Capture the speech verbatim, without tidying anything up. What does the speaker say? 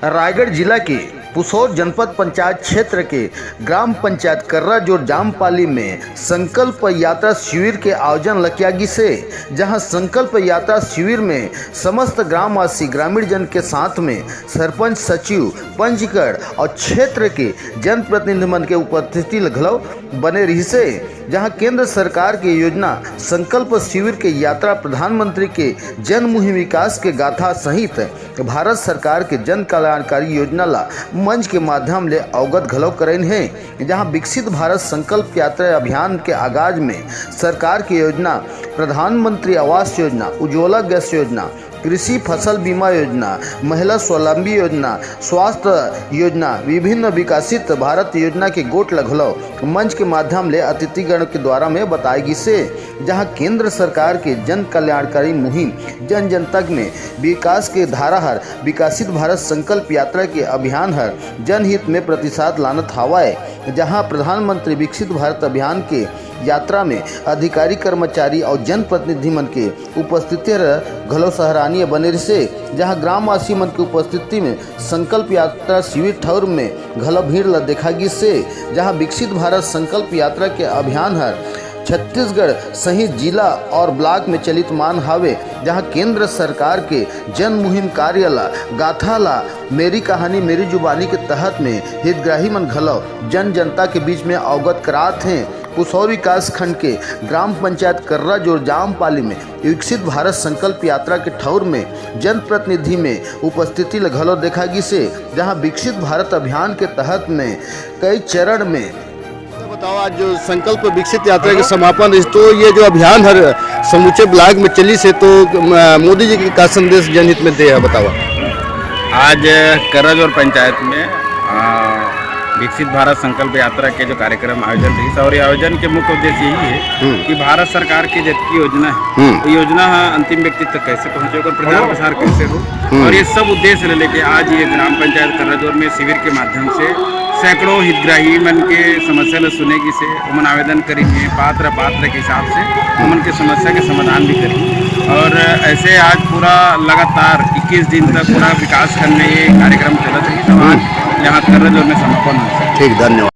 रायगढ़ जिला के पुसौर जनपद पंचायत क्षेत्र के ग्राम पंचायत कर्राजोर जामपाली में संकल्प यात्रा शिविर के आयोजन ल किया गिस हे, जहां संकल्प यात्रा शिविर में समस्त ग्रामवासी, ग्रामीण जन के साथ में सरपंच, सचिव, पंचगढ़ और क्षेत्र के जनप्रतिनिधि मन के उपस्थिति ल घलो बने रिहिस हे, जहां केंद्र सरकार के योजना संकल्प शिविर के यात्रा, प्रधानमंत्री के जन मुहिम विकास के गाथा सहित भारत सरकार के जन कल्याणकारी योजना ला मंच के माध्यम ले अवगत घलो करइन हे, जहां विकसित भारत संकल्प यात्रा अभियान के आगाज में सरकार के योजना, प्रधानमंत्री आवास योजना, उज्ज्वला गैस योजना, कृषि फसल बीमा योजना, महिला स्वावलंबी योजना, स्वास्थ्य योजना, विभिन्न विकसित भारत योजना के गोठ ल घलो मंच के माध्यम ले अतिथिगण के द्वारा में बताए गिस हे, जहां केंद्र सरकार के जन कल्याणकारी मुहिम जन जन तक में विकास के धारा हर विकसित भारत संकल्प यात्रा के अभियान हर जनहित में प्रतिसाद लानत हावय, जहां प्रधानमंत्री विकसित भारत अभियान के यात्रा में अधिकारी, कर्मचारी और जनप्रतिनिधि मन के उपस्थिति हर घलो सराहनीय बने रिहिस हे, जहां ग्रामवासी मन के उपस्थिति में संकल्प यात्रा शिविर ठौर में घलो भीड़ ल देखा गिस हे, जहां विकसित भारत संकल्प यात्रा के अभियान हर छत्तीसगढ़ सहित जिला और ब्लॉक में चलित मान हावे, जहां केंद्र सरकार के जन मुहिम कार्य ला, गाथा ला, मेरी कहानी मेरी जुबानी के तहत में हितग्राही मन घलो जन जनता के बीच में अवगत करात हें। पुसौर विकास खंड के ग्राम पंचायत कर्राजोर जामपाली में विकसित भारत संकल्प यात्रा के ठौर में जनप्रतिनिधि में उपस्थिति ल घलो देखा गिस हे, जहां विकसित भारत अभियान के तहत में कई चरण में बताओ, आज जो संकल्प विकसित यात्रा के समापन रहिस, तो ये जो अभियान हर समूचे ब्लॉक में चलिस हे, तो, अ, मोदी जी के का संदेश जनहित में दे हे, बताओ। आज कर्राजोर पंचायत में, अ, विकसित भारत संकल्प यात्रा के जो कार्यक्रम आयोजन रहिस, और ये आयोजन के मुख्य उद्देश्य यही है हम्म। कि भारत सरकार के जतकी योजना है, हम्म। वो योजना ह अंतिम व्यक्ति तक कैसे पहुंचे, ओकर प्रचार प्रसार कैसे हो, हम्म। और ये सब उद्देश्य ले लेके आज ये ग्राम पंचायत कर्राजोर में शिविर के माध्यम से सैकड़ों हितग्राही मन के समस्या ल सुने गिस हे, ओमन आवेदन करिन हे, पात्र पात्र के हिसाब से ओमन के समस्या के समाधान भी करिन। और ऐसे आज पूरा लगातार इक्कीस दिन तक पूरा विकास खंड में ये कार्यक्रम चलत रही, तो आज यहाँ कर्राजोर में समापन हो। ठीक, धन्यवाद।